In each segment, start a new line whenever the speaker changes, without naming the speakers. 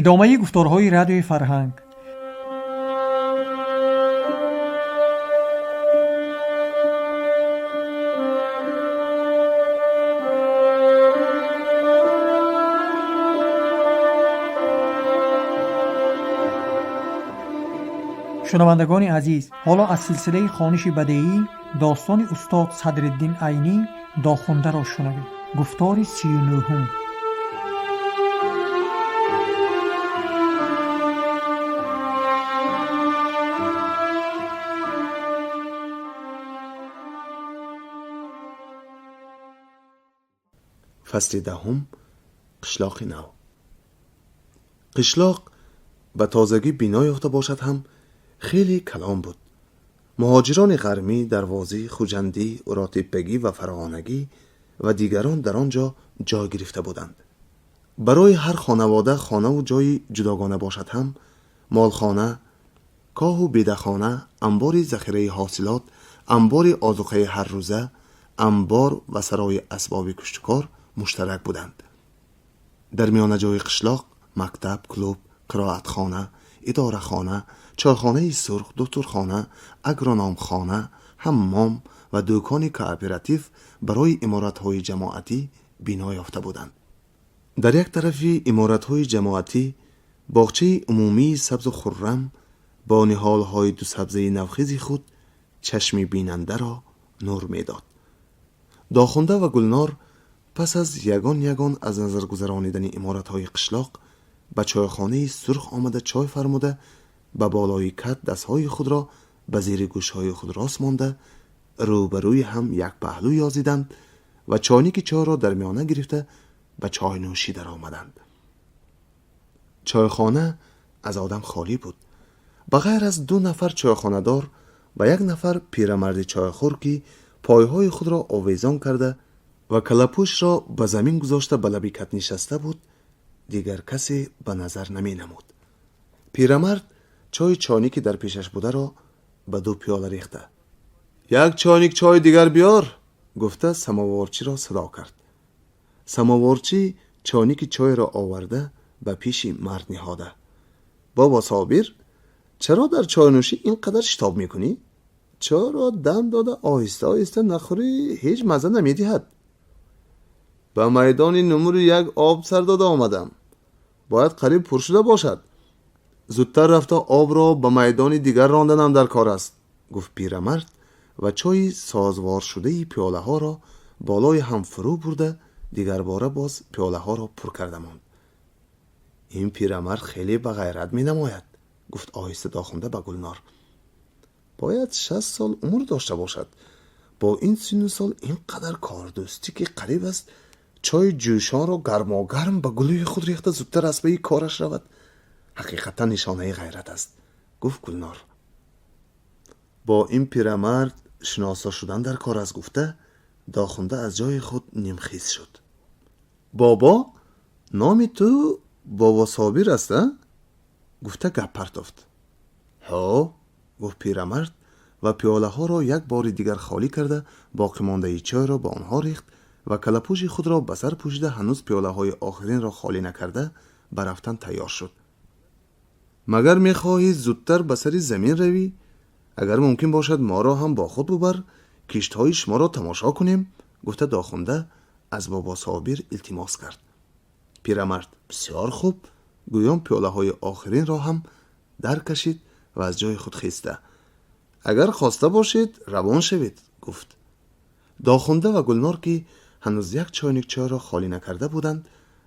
Идомаи гуфторҳои Радиои Фарҳанг. Шунавандагони азиз, ҳоло аз силсилаи хониши бадеӣ достони устод Садриддин Айнӣ Дохундаро шунавед. Гуфтори 39-ум.
Фасли 10, қишлоқи нав. Қишлоқ ба тозагӣ бино ёфта бошад ҳам, хеле калон буд. Муҳоҷирони ғармӣ, Дарвозӣ, Хуҷандӣ, Уротеппагӣ ва Фарғонагӣ ва дигарон дар он ҷо ҷой гирифта буданд. Барои ҳар хонавода хонаву ҷойи ҷудогона бошад ҳам, молхона, коҳу бедахона, амбори захираи ҳосилот, амбори озуқаи ҳаррӯза, амбор ва сарои асбоби куштукор муштарак буданд. Дар миёнаҷои қишлоқ мактаб, клуб, қироатхона, идорахона, чойхонаи сурх, духтурхона, агрономхона, ҳаммом ва дӯкони кооператив барои иморатҳои ҷамоатӣ бино ёфта буданд. Дар як тарафи иморатҳои ҷамоатӣ боғчаи умумии сабзу хуррам бо ниҳолҳои дусабзаи навхези худ чашми бинандаро нур медод. Дохунда ва Гулнор пас аз ягон ягон аз назар гузаронидани иморатҳои қишлоқ ба чойхонаи сурх омада, чой фармуда, ба болои кат дастҳои худро ба зери гӯшҳои худ рост монда, рӯбарӯи ҳам як паҳлӯ ёзиданд ва чойники чойро дар миёна гирифта, ба чойнӯшӣ даромаданд. Чойхона аз одам холӣ буд. Ба ғайр аз ду нафар чойхонадор ва як нафар пирамарди чойхӯр, ки пойҳои худро овезон карда ва калапӯшро ба замин гузошта ба лаби кат нишаста буд, дигар касе ба назар наменамуд. Пирамард чойи чойнике дар пешаш бударо ба ду пиёла рехта, «Як чойник чойи дигар биёр», гуфта, самоворчиро садо кард. Самоворчӣ чойники чойро оварда, ба пеши мард ниҳода: «Бобо Собир, чаро дар чойнӯшӣ ин қадар шитоб мекунӣ? Чойро дам дода, оҳиста оҳиста нахӯрӣ, ҳеҷ мазза намедиҳад». «Ба майдони нумури як об сар дода омадам. Бояд қариб пур шуда бошад. Зудтар рафта обро ба майдони дигар ронданам дар кор аст», гуфт пирамард ва чойи созворшудаи пиёлаҳоро болои ҳам фурӯ бурда, дигарбора боз пиёлаҳоро пур карда монд. «Ин пирамард хеле ба ғайрат менамояд», гуфт оҳиста Дохунда ба Гулнор. «Бояд 60 сол умр дошта бошад. Бо ин синну сол ин қадар кордӯстӣ, ки қариб аст чойи ҷӯшонро гармогарм ба гулӯи худ рехта, зудтар аз паи кораш равад, ҳақиқатан нишонаи ғайрат аст», гуфт Гулнор. «Бо ин пирамард шиносо шудан дар кор аст», гуфта, Дохунда аз ҷои худ нимхез шуд. «Бобо, номи ту Бобо Собир аст, а?» гуфта гап партофт. «Ҳо», гуфт пирамард ва пиёлаҳоро як бори дигар холӣ карда, боқимондаи чойро ба онҳо рехт ва калапӯши худро ба сар пӯшида, ҳанӯз пиёлаҳои охиринро холӣ накарда, ба рафтан тайёр шуд. «Магар мехоҳӣ зудтар ба сари замин равӣ? Агар мумкин бошад, моро ҳам бо худ бубар, киштҳои шуморо тамошо кунем», гуфта, Дохунда аз Бобо Собир илтимос кард. Пирамард «Бисёр хуб» гӯён пиёлаҳои охиринро ҳам дар кашид ва аз ҷои худ хеста: «Агар хоста бошед, равон шавед», гуфт. Дохунда ва Гулнор, ки ҳанӯз як чойник чойро холӣ накарда буданд,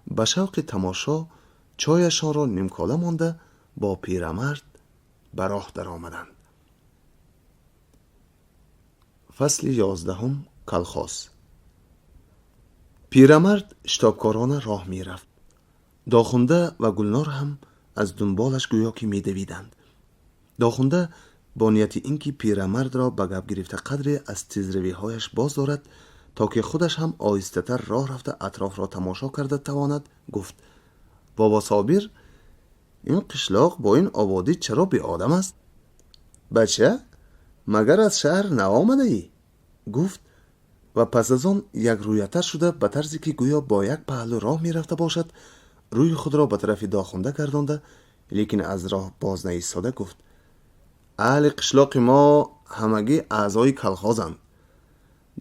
ба шавқи тамошо чойашонро нимкола монда, бо пирамард ба роҳ даромаданд. Фасли 11-ум, Колхоз. Пирамард шитобкорона роҳ мерафт. Дохунда ва Гулнор ҳам аз дунболаш гӯё ки медавиданд. Дохунда бо нияти ин ки пирамардро ба гап гирифта, қадре аз тезравиҳояш боз дорад, то ки худаш ҳам оҳистатар роҳ рафта, атрофро тамошо карда тавонад, гуфт: «Бобо Собир, ин қишлоқ бо ин ободӣ чаро беодам аст?» «Бача, магар аз шаҳр наомадаӣ?» гуфт ва пас аз он якрӯятар шуда, ба тарзе ки гӯё бо як паҳлӯ роҳ мерафта бошад, Рӯи худро ба тарафи Дохунда гардонда, лекин аз роҳ боз наистода гуфт: аҳли қишлоқи мо ҳамагӣ аъзои колхозанд.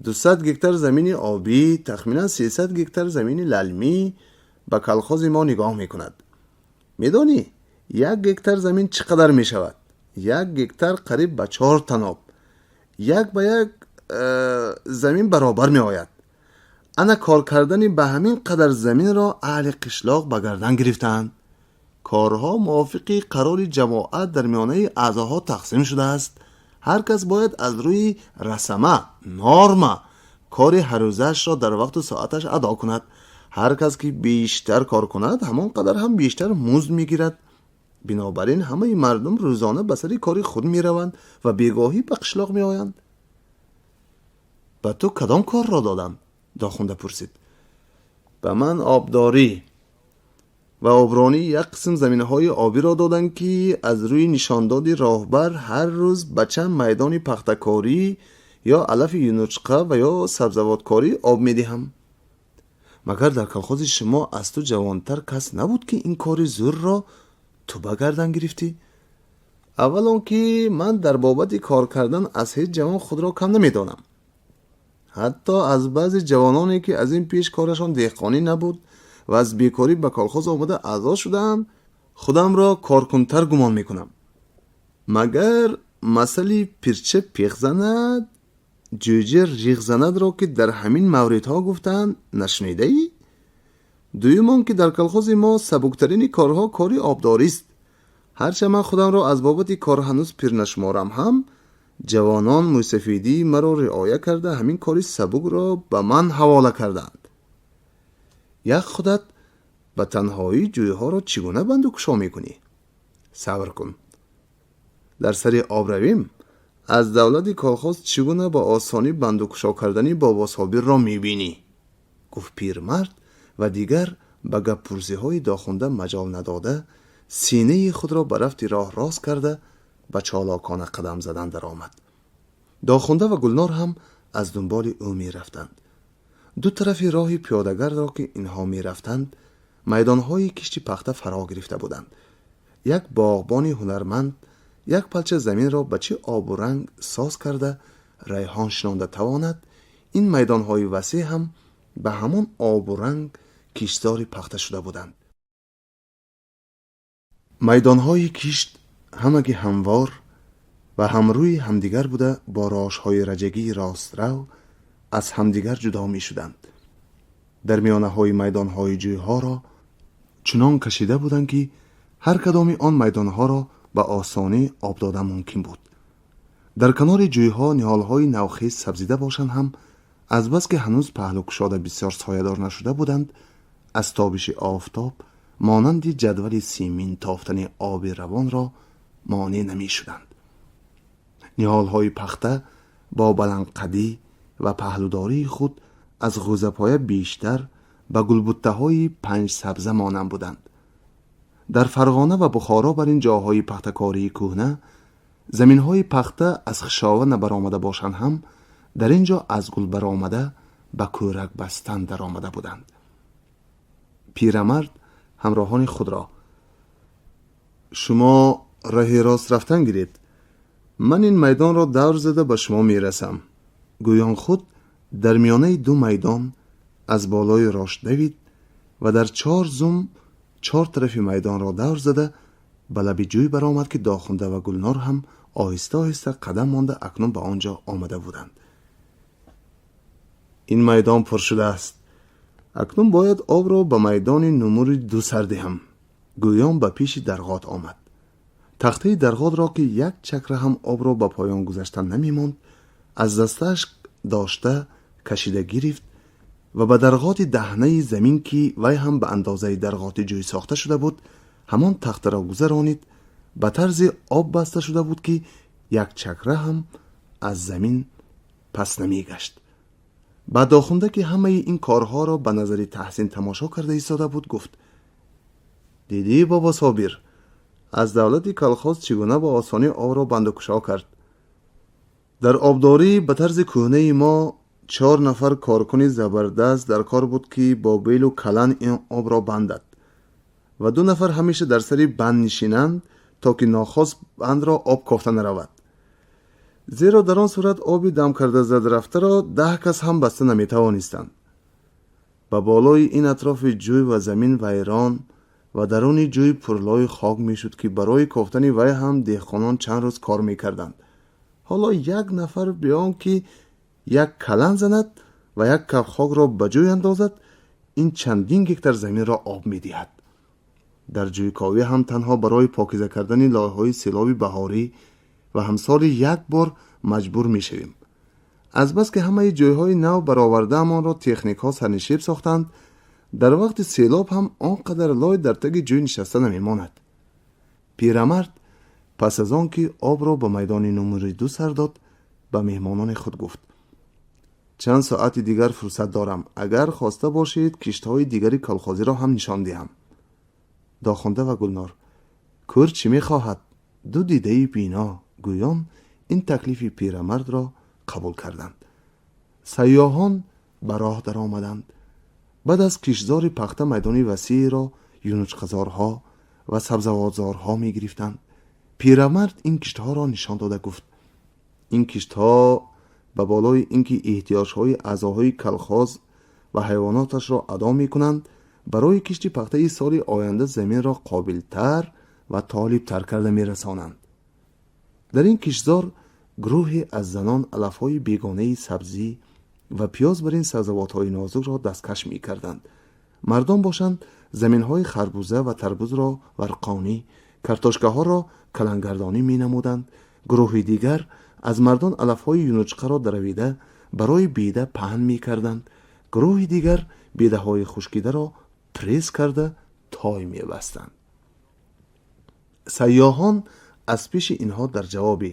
200 гектар замини обӣ, тахминан 300 гектар замини лалмӣ ба колхози мо нигоҳ мекунад. Медонӣ, 1 гектар замин чӣ қадар мешавад? 1 гектар қариб ба 4 таноб, як ба як замин баробар меояд. Ана кор кардани ба ҳамин қадар заминро аҳли қишлоқ ба гардан гирифтаанд. Корҳо мувофиқи қарори ҷамоат дар миёнаи аъзоҳо тақсим шудааст. Ҳар кас бояд аз рӯи расама, норма, кори ҳаррӯзаашро дар вақту соаташ адо кунад. Ҳар кас ки бештар кор кунад, ҳамон қадар ҳам бештар музд мегирад. Бинобар ин ҳамаи мардум рӯзона ба сари кори худ мераванд ва бегоҳӣ ба қишлоқ меоянд. Ба ту кадом корро доданд? Дохунда пурсид. Ба ман обдорӣ ва обронии як қисм заминаҳои обиро доданд, ки аз рӯи нишондоди роҳбар ҳар рӯз ба чанд майдони пахтакорӣ ё алафи юнучқа ва ё сабзавоткорӣ об медиҳам. Магар дар колхози шумо аз ту ҷавонтар кас набуд, ки ин кори зӯрро ту ба гардан гирифтӣ? Аввал он ки ман дар бобати кор кардан аз ҳеҷ ҷавон худро кам намедонам. Ҳатто аз баъзе ҷавононе, ки аз ин пеш корашон деҳқонӣ набуд ва аз бекорӣ ба колхоз омада аъзо шудаанд, худамро коркунтар гумон мекунам. Магар масъали пирча пех занад, ҷӯҷа риғ занадро, ки дар ҳамин мавридҳо гуфтаанд, нашунидаӣ? Дуюм он ки дар колхози мо сабуктарини корҳо кори обдорист. Ҳарчанд ман худамро аз бобати кор ҳанӯз пир нашуморам ҳам, ҷавонон мӯйсафедии маро риоя карда, ҳамин кори сабукро ба ман ҳавола кардаанд. Як худат ба танҳоӣ ҷӯйҳоро чӣ гуна банду кушо мекунӣ? Сабр кун, дар сари об равем, аз давлати колхоз чӣ гуна ба осонӣ банду кушо кардани Бобособирро мебинӣ, гуфт пирмард ва дигар ба гаппурсиҳои Дохунда маҷол надода, синаи худро ба рафти роҳ рост карда, ба чолокона қадам задан даромад. Дохунда ва Гулнор ҳам аз дунболи ӯ мерафтанд. Ду тарафи роҳи пиёдагардро, ки инҳо мерафтанд, майдонҳои кишти пахта фаро гирифта буданд. Як боғбони ҳунарманд як палча заминро ба чӣ обу ранг соз карда, райҳон шинонда тавонад, ин майдонҳои васеъ ҳам ба ҳамон обу ранг киштзори пахта шуда буданд. Майдонҳои кишт ҳамагӣ ҳамвор ва ҳамрӯи ҳамдигар буда, бо рошҳои раҷагии рострав аз ҳамдигар ҷудо мешуданд. Дар миёнаҳои майдонҳои ҷӯйҳоро чунон кашида буданд, ки ҳар кадоми он майдонҳоро ба осонӣ об додан мумкин буд. Дар канори ҷӯйҳо ниҳолҳои навхез сабзида бошанд ҳам, азбаски ҳанӯз паҳлӯкушода бисёр соядор нашуда буданд, аз тобиши офтоб монанди ҷадвали симин тофтани оби равонро монеъ намешуданд. Ниҳолҳои пахта бо баландқадӣ ва паҳлӯдории худ аз ғӯзапоя бештар ба гулбуттаҳои панҷсабза монанд буданд. Дар Фарғона ва Бухоро бар ин ҷоҳои пахтакории кӯҳна заминҳои пахта аз хишова набаромада бошанд ҳам, дар ин ҷо аз гул баромада, ба кӯрак бастан даромада буданд. Пирамард ҳамроҳони худро: шумо раҳи рост рафтан гиред, ман ин майдонро давр зада ба шумо мерасам, гӯён худ дар миёнаи ду майдон аз болои рош давид ва дар 4 зум чор тарафи майдонро давр зада ба лаби ҷӯй баромад, ки Дохунда ва Гулнор ҳам оҳиста оҳиста қадам монда акнун ба он ҷо омада буданд. Ин майдон пур шудааст, акнун бояд обро ба майдони нумури 2 сар диҳам, гӯён ба пеши дарғот омад. Тахтаи дарғотро, ки як чакра ҳам обро ба поён гузаштан намемонд, аз дастааш дошта кашида гирифт ва ба дарғоти даҳнаи замин, ки вай ҳам ба андозаи дарғоти ҷӯй сохта шуда буд, ҳамон тахтаро гузаронид. Ба тарзи об баста шуда буд, ки як чакра ҳам аз замин пас намегашт. Ба Дохунда, ки ҳамаи ин корҳоро ба назари таҳсин тамошо карда истода буд, гуфт: дидӣ, бобо Собир аз давлати колхоз чӣ гуна ба осонӣ обро бандукушо кард? Дар обдорӣ ба тарзи кӯҳнаи мо 4 нафар коркуни забардаст дар кор буд, ки бо белу калан ин обро бандад. Ва ду нафар ҳамеша дар сари банд нишинанд, то ки нохост бандро об кофта наравад, зеро дар он сурат оби дам карда зада рафтаро 10 кас ҳам баста наметавонистанд. Ба болои ин атрофи ҷӯй ва замин вайрон ва даруни ҷӯй пурлои хок мешуд, ки барои кофтани вай ҳам деҳқонон чанд рӯз кор мекарданд. Ҳоло як нафар биён ки як калан занад ва як каф хокро ба ҷӯй андозад, ин чандин гектар заминро об медиҳад. Дар ҷӯйковӣ ҳам танҳо барои покиза кардани лойҳои селоби баҳорӣ ва ҳамсоли як бор маҷбур мешавем. Азбаски ҳамаи ҷойҳои нав баровардаамонро техникҳо сарнишеб сохтанд, дар вақти селоб ҳам он қадар лой дар таги ҷӯй нишаста намемонад. Пирамард пас аз он ки обро ба майдони нумури ду сар дод, ба меҳмонони худ гуфт: «Чанд соати дигар фурсат дорам, агар хоста бошед, киштҳои дигари колхозиро ҳам нишон диҳам». Дохунда ва Гулнор «Кӯр чӣ мехоҳад, ду дидаи бино» гӯён ин таклифи пирамардро қабул карданд. Сайёҳон ба роҳ даромаданд. Баъд аз киштзори пахта майдони васеъро юнучқазорҳо ва сабзавотзорҳо мегирифтанд. Пирамард ин киштҳоро нишон дода гуфт: «Ин киштҳо ба болои ин ки эҳтиёҷҳои аъзоҳои колхоз ва ҳайвоноташро адо мекунанд, барои кишти пахтаи соли оянда заминро қобилтар ва толибтар карда мерасонанд». Дар ин киштзор гурӯҳе аз занон алафҳои бегонаи сабзӣ ва пиёз бар ин сабзавотҳои нозукро дасткаш мекарданд. Мардон бошанд, заминҳои харбуза ва тарбузро варқонӣ, картошкаҳоро калангардонӣ менамуданд. Гурӯҳи дигар аз мардон алафҳои юнучқаро даравида барои беда паҳн мекарданд. Гурӯҳи дигар бедаҳои хушкидаро пресс карда той мебастанд. Сайёҳон аз пеши инҳо дар ҷавоби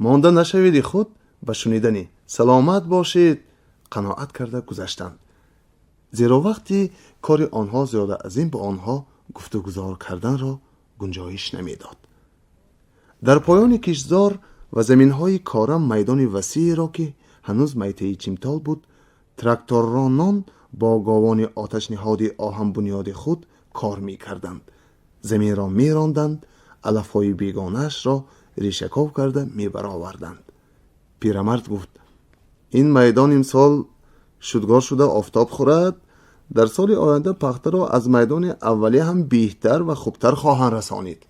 «Монда нашаведи» худ ба шунидани «Саломат бошед» қаноат карда гузаштанд, зеро вақти кори онҳо зиёда аз ин бо онҳо гуфтугузор карданро гунҷоиш намедод. Дар поёни киштзор ва заминҳои кора майдони васеъеро, ки ҳанӯз майтаи чимтол буд, тракторронон бо говони оташниҳоди оҳанбунёди худ кор мекарданд, заминро меронданд, алафҳои бегонаашро решаков карда мебароварданд. Пирамард гуфт: «Ин майдон имсол шудгор шуда офтоб хӯрад, дар соли оянда пахтаро аз майдони аввалӣ ҳам беҳтар ва хубтар хоҳанд расонид».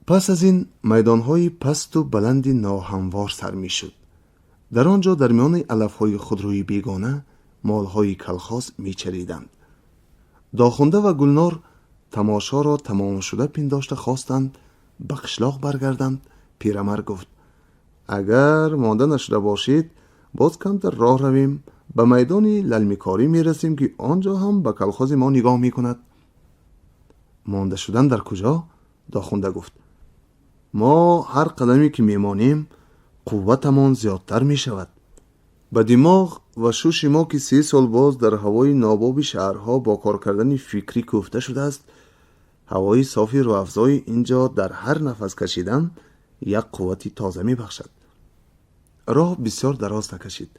Пас аз ин майдонҳои пасту баланди ноҳамвор сар мешуд. Дар он ҷо дар миёни алафҳои худрӯи бегона молҳои колхоз мечариданд. Дохунда ва Гулнор тамошоро тамомшуда пиндошта хостанд ба қишлоқ баргарданд. Пирамард гуфт: «Агар монда нашуда бошед, боз камтар роҳ равем, ба майдони лалмикорӣ мерасем, ки он ҷо ҳам ба колхози мо нигоҳ мекунад». «Монда шудан дар куҷо?» Дохунда гуфт: «Мо ҳар қадаме ки мемонем, қувватамон зиёдтар мешавад. Ба димоғ ва шуши мо, ки 3 сол боз дар ҳавои нобоби шаҳрҳо бо кор кардани фикрӣ кӯфта шудааст, ҳавои софи рӯҳафзои ин ҷо дар ҳар нафас кашидан як қуввати тоза мебахшад». Роҳ бисёр дароз накашид.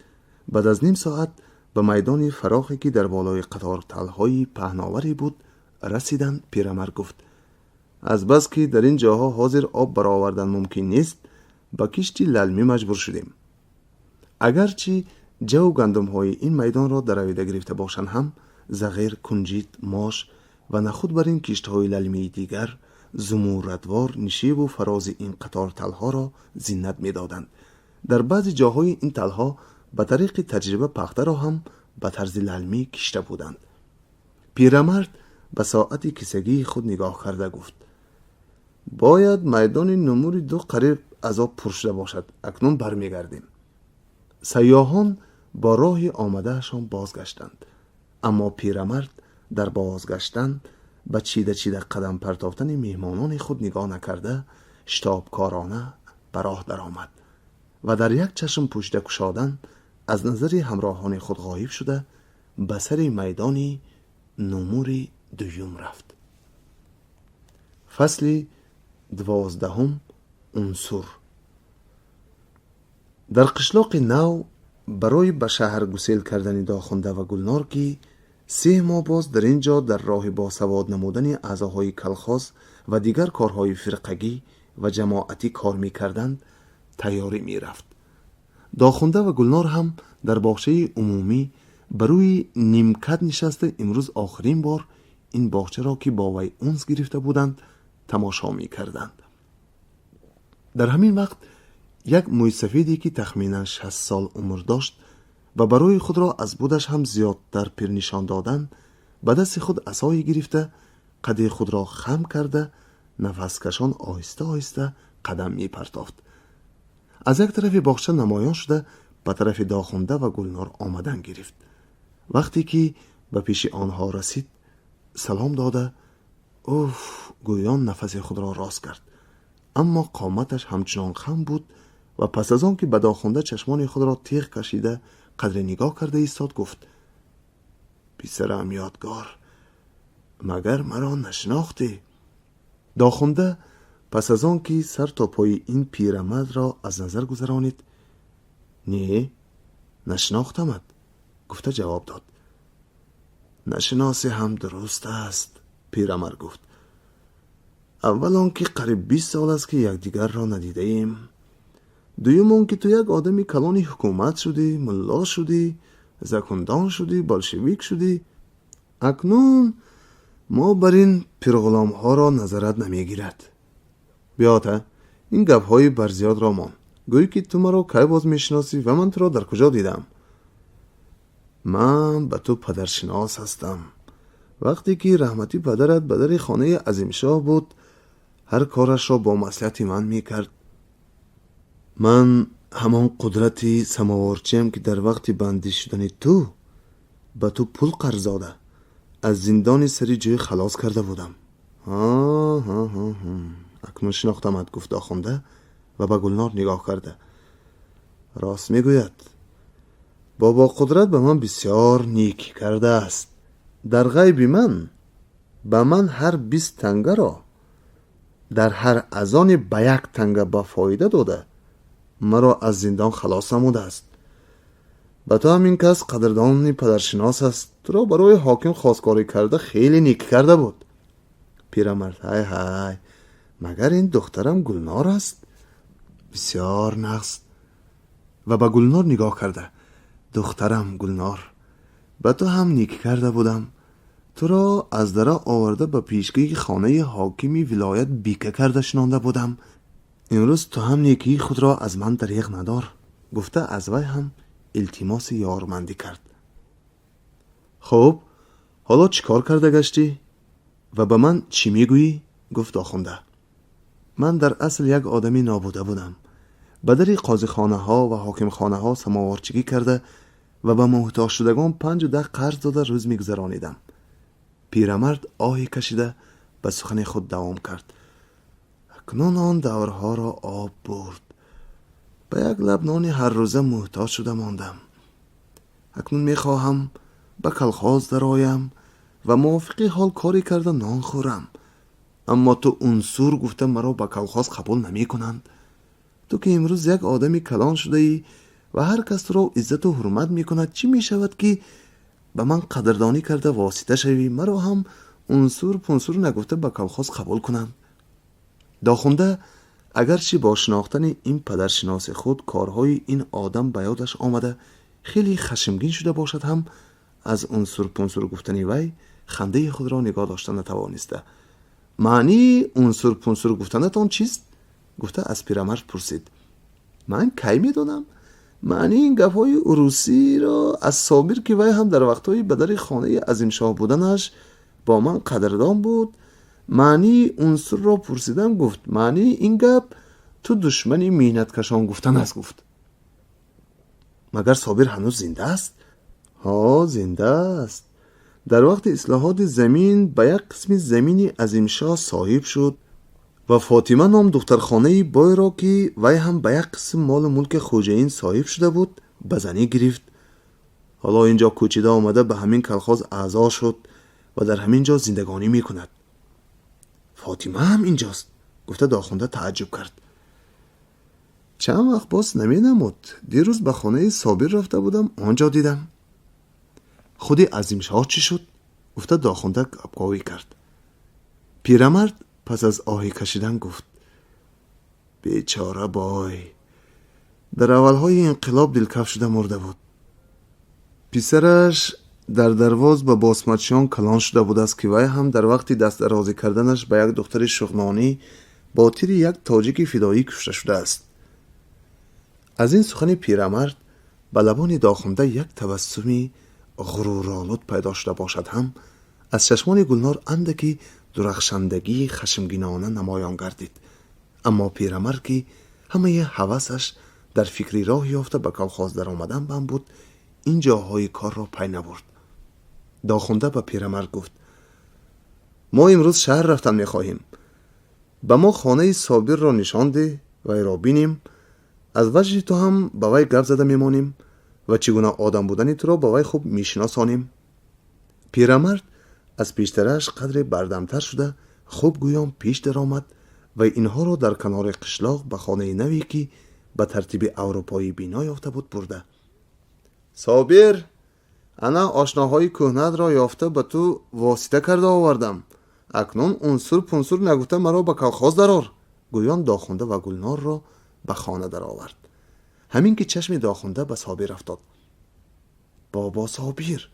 Баъд аз ним соат ба майдони фарохе, ки дар болои қаторталҳои паҳноваре буд, расиданд. Пирамард гуфт: «Азбаски дар ин ҷоҳо ҳозир об баровардан мумкин нест, ба кишти лалмӣ маҷбур шудем. Агарчи ҷаву гандумҳои ин майдонро даравида гирифта бошанд ҳам, зағир, кунҷит, мош ва нахуд бар ин киштҳои лалмии дигар зумуррадвор нишебу фарози ин қаторталҳоро зинат медоданд. Дар баъзе ҷоҳои ин талҳо ба тариқи таҷриба пахтаро ҳам ба тарзи лалмӣ кишта буданд». Пирамард ба соати кисагии худ нигоҳ карда гуфт: «Бояд майдони нумури ду қариб аз об пур шуда бошад. Акнун бармегардем». Сайёҳон бо роҳи омадаашон бозгаштанд, аммо пирамард дар бозгаштан ба чида чида қадам партофтани меҳмонони худ нигоҳ накарда, шитобкорона ба роҳ даромад ва дар як чашм пӯшида кушодан аз назари ҳамроҳони худ ғоиб шуда, ба сари майдони нумури дуюм рафт. Фасли 12-ум. Унсур. Дар қишлоқи нав барои ба шаҳр гусел кардани Дохунда ва Гулнор, ки 3 моҳ боз дар ин ҷо дар роҳи босавод намудани аъзоҳои колхоз ва дигар корҳои фирқагӣ ва ҷамоатӣ кор мекарданд, тайёрӣ мерафт. Дохунда ва Гулнор ҳам дар боғчаи умумӣ ба рӯи нимкат нишаста, имрӯз охирин бор ин боғчаро, ки бо вай унс гирифта буданд, тамошо мекарданд. Дар ҳамин вақт як мӯйсафеде, ки тахминан 60 сол умр дошт ва барои худро аз будаш ҳам зиёдтар пир нишон додан, ба дасти худ асое гирифта, қади худро хам карда, нафаскашон оҳиста оҳиста қадам мепартофт, аз як тарафи боғча намоён шуда, ба тарафи Дохунда ва Гулнор омадан гирифт. Вақте ки ба пеши онҳо расид, салом дода, уф гӯён нафаси худро рост кард, аммо қоматаш ҳамчунон хам буд ва пас аз он ки ба Дохунда чашмони худро теғ кашида, қадре нигоҳ карда истод, гуфт: «Писарам Ёдгор, магар маро нашинохтӣ?» Дохунда пас аз он ки сар то пои ин пирамардро аз назар гузаронид, «Не, нашинохтамад», гуфта ҷавоб дод. «Нашиносе ҳам дуруст аст», пирамард гуфт. «Аввал он ки қариб 20 сол аст, ки якдигарро надидаем. Дуюм он ки ту як одами калони ҳукумат шудӣ, мулло шудӣ, закондон шудӣ, болшевик шудӣ. Акнун мо бар ин пирғуломҳоро назарат намегирад. Биёта, ин гапҳои барзиёдро мон. Гӯй, ки ту маро кай боз мешиносӣ ва ман туро дар куҷо дидам?» «Ман ба ту падаршинос ҳастам. Вақте ки раҳматӣ падарат ба дари хонаи Азимшоҳ буд, ҳар корашро бо маслиҳати ман мекард. Ман ҳамон Қудрати самоворчиам, ки дар вақти бандӣ шудани ту ба ту пул қарз дода, аз зиндони сари ҷӯй халос карда будам». «Акнун шинохтамад», гуфт Дохунда ва ба Гулнор нигоҳ карда. «Рост мегӯяд. Бобо Қудрат ба ман бисёр некӣ кардааст. Дар ғайби ман ба ман ҳар 20 тангаро дар ҳар азоне ба 1 танга ба фоида дода, маро аз зиндон халос намудааст. Ба ту ҳам ин кас қадрдони падаршинос аст. Туро барои ҳоким хосгорӣ карда, хеле некӣ карда буд». Пирамард: «Ҳай, ҳай, магар ин духтарам Гулнор аст? Бисёр нағз». Ва ба Гулнор нигоҳ карда: «Духтарам Гулнор, ба ту ҳам некӣ карда будам. Туро аз дара оварда, ба пешгоҳи хонаи ҳокими вилоят бика карда шинонда будам. Имрӯз ту ҳам некии худро аз ман дареғ надор», гуфта, аз вай ҳам илтимоси ёрмандӣ кард. «Хуб, ҳоло чӣ кор карда гаштӣ ва ба ман чӣ мегӯӣ?» гуфт Дохунда. «Ман дар асл як одами нобуда будам. Ба дари қозихонаҳо ва ҳокимхонаҳо самоворчигӣ карда ва ба муҳтоҷшудагон 5-у 10 қарз дода, рӯз мегузаронидам». Пирамард оҳе кашида, ба сухани худ давом кард: «Акнун он даврҳоро об бурд. Ба як лаб нони ҳаррӯза муҳтоҷ шуда мондам. Акнун мехоҳам ба колхоз дароям ва мувофиқи ҳол коре карда, нон хӯрам. Аммо ту унсур гуфта, маро ба колхоз қабул намекунанд. Ту ки имрӯз як одами калон шудаӣ ва ҳар кас туро иззату ҳурмат мекунад, чӣ мешавад, ки ба ман қадрдонӣ карда, восита шавӣ, маро ҳам унсур пунсур нагуфта, ба колхоз қабул кунанд?» Дохунда агарчи бо шинохтани ин падаршиноси худ корҳои ин одам ба ёдаш омада, хеле хашмгин шуда бошад ҳам, аз унсур-пунсур гуфтани вай хандаи худро нигоҳ дошта натавониста, «Маънии унсур-пунсур гуфтанатон чист?» гуфта, аз пирамард пурсид. «Ман кай медонам? Маънии ин гапҳои урусиро аз Собир, ки вай ҳам дар вақтҳои ба дари хонаи Азимшоҳ буданаш бо ман қадрдон буд, маънии унсурро пурсидам. Гуфт: маънии ин гап ту душмани меҳнаткашон гуфтан аст, гуфт». «Магар Собир ҳанӯз зинда аст?» «Ҳо, зинда аст. Дар вақти ислоҳоти замин ба як қисми замини Азимшоҳ соҳиб шуд ва Фотима ном духтархонаи бойро, ки вай ҳам ба як қисм молу мулки хоҷаин соҳиб шуда буд, ба занӣ гирифт. Ҳоло ин ҷо кӯчида омада, ба ҳамин колхоз аъзо шуд ва дар ҳамин ҷо зиндагонӣ мекунад». «Фотима ҳам инҷост?» гуфта, Дохунда тааҷҷуб кард. «Чанд вақт боз наменамуд. Дирӯз ба хонаи Собир рафта будам, он ҷо дидам». Худи Азимшоҳ чӣ шуд? Гуфта Дохунда гапговӣ кард. Пирамард пас аз оҳӣ кашидан гуфт: бечора бой, дар аввалҳои инқилоб дилкаф шуда мурда буд. Писараш дар Дарвоз ба босмачиён калон шуда будааст, ки вай ҳам дар вақти дастдарозӣ карданаш ба як духтари шуғнонӣ бо тири як тоҷики фидоӣ кушта шудааст. Аз ин сухани пирамард ба лабони Дохунда як табассуми ғуруролуд пайдо шуда бошад ҳам, аз чашмони Гулнор андаки дурахшандагии хашмгинона намоён гардид. Аммо пирамард, ки ҳамаи ҳавасаш дар фикри роҳ ёфта ба колхоз даромадан банд буд, ин ҷоҳои корро пай набурд. Дохунда ба пирамард гуфт: мо имрӯз шаҳр рафтан мехоҳем. Ба мо хонаи Собирро нишон деҳ, вайро бинем, аз ваҷҳи ту ҳам ба вай гап зада мемонем ва чӣ гуна одам будани туро ба вай хуб мешиносонем. Пирамард аз пештараш қадре бардамтар шуда, хуб гӯён пеш даромад ва инҳоро дар канори қишлоқ ба хонаи наве, ки ба тартиби аврупоӣ бино ёфта буд, бурда. Собир, ана ошноҳои кӯҳнатро ёфта ба ту восита карда овардам. Акнун унсур пунсур нагуфта маро ба колхоз дарор, гӯён Дохунда ва Гулнорро ба хона даровард. Ҳамин ки чашми Дохунда ба Собир афтод: бобо Собир,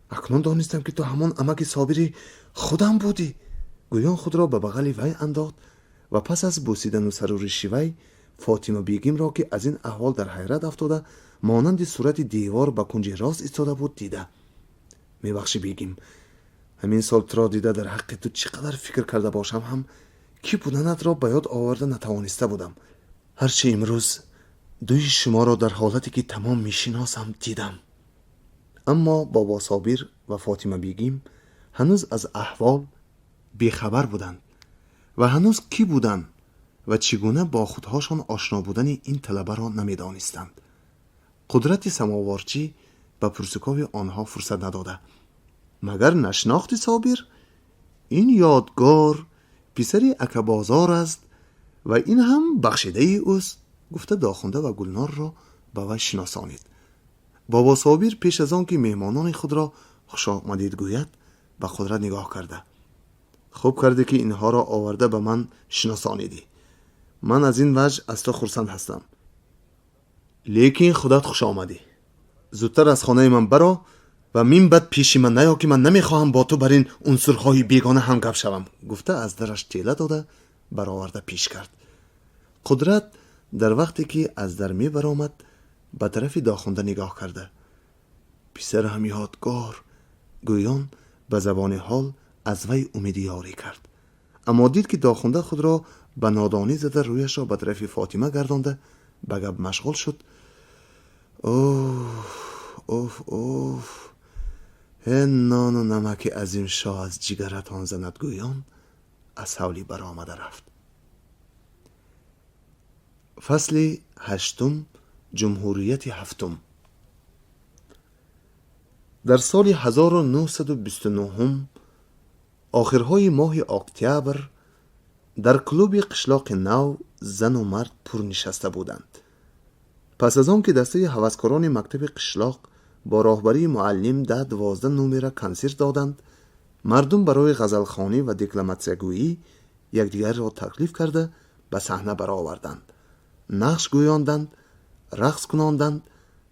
акнун донистам, ки ту ҳамон амаки Собири худам будӣ, гӯён худро ба бағали вай андохт ва пас аз бӯсидану саруриши вай Фотима Бегимро, ки аз ин аҳвол дар ҳайрат афтода, монанди сурати девор ба кунҷи рост истода буд, дида: мебахшӣ, Бегим, ҳамин сол туро дида дар ҳаққи ту чӣ қадар фикр карда бошам ҳам, кӣ буданатро ба ёд оварда натавониста будам. Ҳарчи имрӯз дуи шуморо дар ҳолате, ки тамом мешиносам, дидам. Аммо бобо Собир ва Фотима Бегим ҳанӯз аз аҳвол бехабар буданд ва ҳанӯз кӣ буданд ва чӣ гуна бо худҳошон ошно будани ин талабаро намедонистанд. Қудрати самоворчӣ ба пурсукови онҳо фурсат надода: магар нашинохтӣ, Собир? Ин Ёдгор писари Акабозор аст ва ин ҳам бахшидаи ӯст, гуфта Дохунда ва Гулнорро ба вай шиносонид. Бобо Собир пеш аз он ки меҳмонони худро хушомадид гӯяд, ба Қудрат нигоҳ карда: хуб кардӣ, ки инҳоро оварда ба ман шиносонидӣ. Ман аз ин ваҷҳ аз ту хурсанд ҳастам. Лекин худат хуш омадӣ. Зудтар аз хонаи ман баро ва мин баъд пеши ман наё, ки ман намехоҳам бо ту бар ин унсурҳои бегона ҳам гап шавам, гуфта аз дараш тела дода бароварда пеш кард. Қудрат дар вақте ки аз дар мебаромад, ба тарафи Дохунда нигоҳ карда: писарам Ёдгор, гӯён ба забони ҳол аз вай умеди ёрӣ кард. Аммо дид, ки Дохунда худро ба нодонӣ зада, рӯяшро ба тарафи Фотима гардонда ба гап машғул шуд. Оф, оф, оф, ҳе нону намаки Азимшоҳ аз ҷигаратон занад, гӯён аз ҳавлӣ баромада рафт. Фасли ҳаштум, ҷумҳурияти ҳафтум. Дар соли 1929, охирҳои моҳи октябр, дар клуби қишлоқи нав зану мард пур нишаста буданд. Пас аз он ки дастаи ҳаваскорони мактаби қишлоқ бо роҳбарии муаллим 10-12 номера консерт доданд, мардум барои ғазалхонӣ ва декламатсиягӯӣ якдигарро таклиф карда ба саҳна бароварданд, нақш гӯёнданд, рақс кунонданд.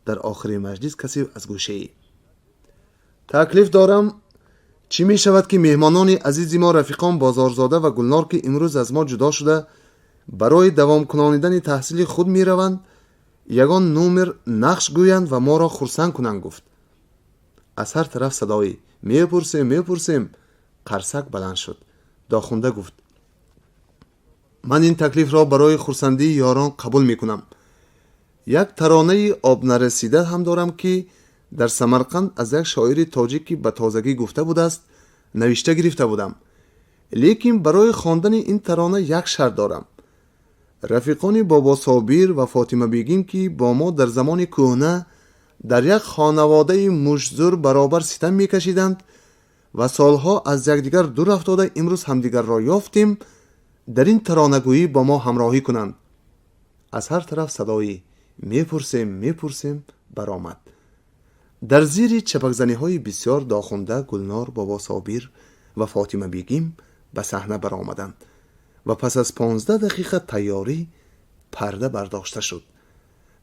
Дар охири маҷлис касе аз гӯшаи: таклиф дорам, чӣ мешавад, ки меҳмонони азизи мо, рафиқон Бозорзода ва Гулнор, ки имрӯз аз мо ҷудо шуда барои давом кунонидани таҳсили худ мераванд, ягон номер нақш гӯянд ва моро хурсанд кунанд, гуфт. Аз ҳар тараф садои мепурсем, мепурсем қарсак баланд шуд. Дохунда гуфт: ман ин таклифро барои хурсандии ёрон қабул мекунам. Як таронаи обнарасида ҳам дорам, ки дар Самарқанд аз як шоири тоҷик, ки ба тозагӣ гуфта будааст, навишта гирифта будам. Лекин барои хондани ин тарона як шарт дорам: рафиқони Бобособир ва Фотимабегим, ки бо мо дар замони кӯҳна дар як хонаводаи муштзӯр баробар ситам мекашиданд ва солҳо аз якдигар дур афтода, имрӯз ҳамдигарро ёфтем, дар ин таронагӯӣ бо мо ҳамроҳӣ кунанд. Аз ҳар тараф садои мепурсем, мепурсем баромад. Дар зири чапакзаниҳои бисёр Дохунда, Гулнор, Бобособир ва Фотимабегим ба саҳна баромаданд ва пас аз 15 дақиқа тайёрӣ парда бардошта шуд.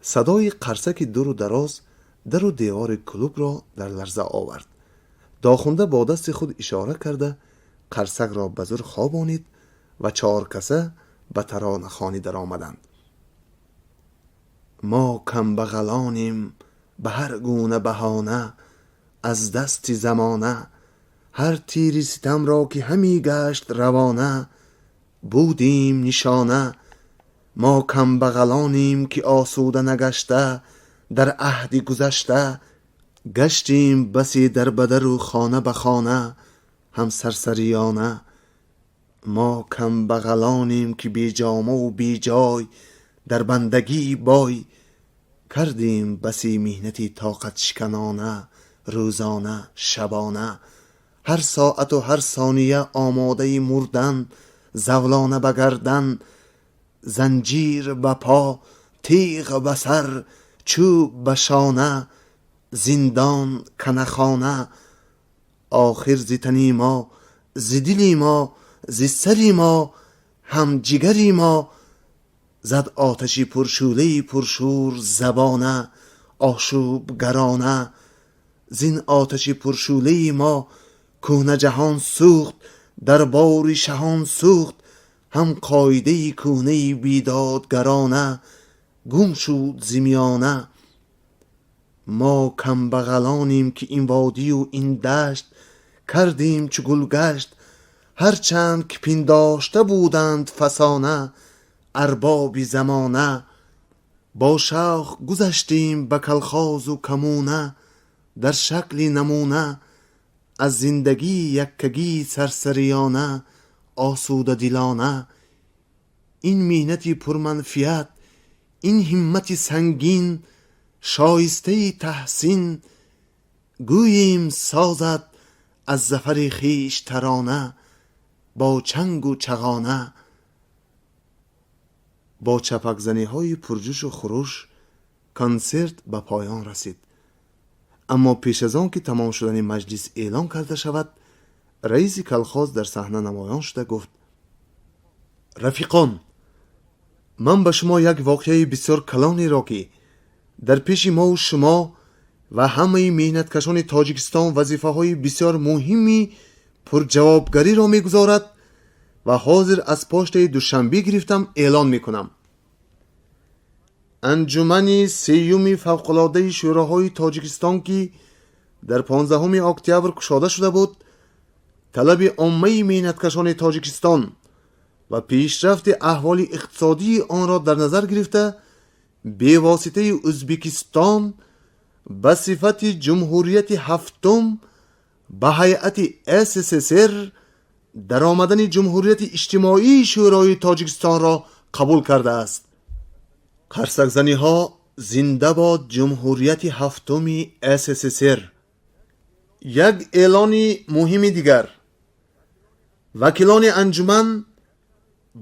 Садои қарсаки дуру дароз дару девори клубро дар ларза овард. Дохунда бо дасти худ ишора карда қарсакро ба зӯр хобонид ва чоркаса ба таронахонӣ даромаданд. Мо камбағалонем, ба ҳар гуна баҳона аз дасти замона, ҳар тири ситамро ки ҳамӣ гашт равона, будем нишона. Мо камбағалонем, ки осуда нагашта дар аҳди гузашта, гаштем басе дар ба дару хона ба хона ҳам сарсариёна. Мо камбағалонем, ки беҷомаву беҷой дар бандагии бой, кардем басе меҳнати тоқатшиканона рӯзона шабона, ҳар соату ҳар сония омодаи мурдан, завлона ба гардан, занҷир ба по, теғ ба сар, чӯб ба шона, зиндон, канахона. Охир зи тани мо, зи дили мо, зи сари мо, ҳам ҷигари мо зад оташи пуршӯлаи пуршӯр забона ошӯбгарона. Зин оташи пуршӯлаи мо кӯҳна ҷаҳон сӯхт, дарбори шаҳон сӯхт, ҳам қоидаи кӯҳнаи бедодгарона гум шуд зи миёна. Мо камбағалонем, ки ин водию ин дашт кардем чу гулгашт, ҳарчанд ки пиндошта буданд фасона арбоби замона. Бо шавқ гузаштем ба калхозу коммуна дар шакли намуна, аз зиндагии яккагии сарсариёна осудадилона. Ин меҳнати пурманфиат, ин ҳиммати сангин шоистаи таҳсин, гӯем созад аз зафари хеш тарона бо чангу чағона. Бо чапакзаниҳои пурҷӯшу хуруш консерт ба поён расид. Аммо пеш аз он ки тамом шудани маҷлис эълон карда шавад, раиси колхоз дар саҳна намоён шуда гуфт: «Рафиқон, ман ба шумо як воқеаи бисёр калонеро, ки дар пеши мову шумо ва ҳамаи меҳнаткашони Тоҷикистон вазифаҳои бисёр муҳими пурҷавобгариро мегузорад ва ҳозир аз поштаи Душанбе гирифтам, эълон мекунам. Анҷумани сеюми фавқулодаи шӯроҳои Тоҷикистон, ки дар 15 октябр кушода шуда буд, талаби оммаи меҳнаткашони Тоҷикистон ва пешрафти аҳволи иқтисодии онро дар назар гирифта, бевоситаи Ӯзбекистон ба сифати ҷумҳурияти ҳафтум ба ҳайати СССР даромадани Ҷумҳурияти Иҷтимоии Шӯрои Тоҷикистонро қабул кардааст. Қарсакзаниҳо: зинда бод ҷумҳурияти ҳафтуми СССР! Як эълони муҳими дигар: вакилони анҷуман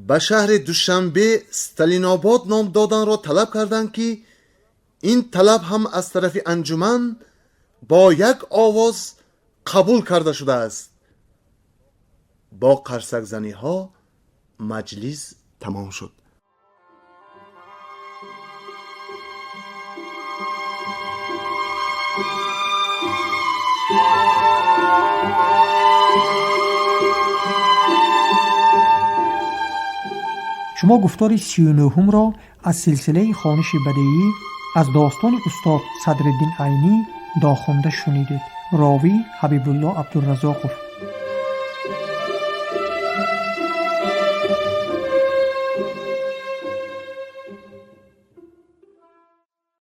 ба шаҳри Душанбе Сталинобод ном доданро талаб карданд, ки ин талаб ҳам аз тарафи анҷуман бо як овоз қабул карда шудааст. Бо қарсакзаниҳо маҷлис тамом шуд.
Шумо гуфтори 39-ро аз силсилаи хониши бадеӣ аз достони устод Садриддин Айнӣ Дохунда шунидед. Ровӣ Ҳабибулло Абдуразоқов.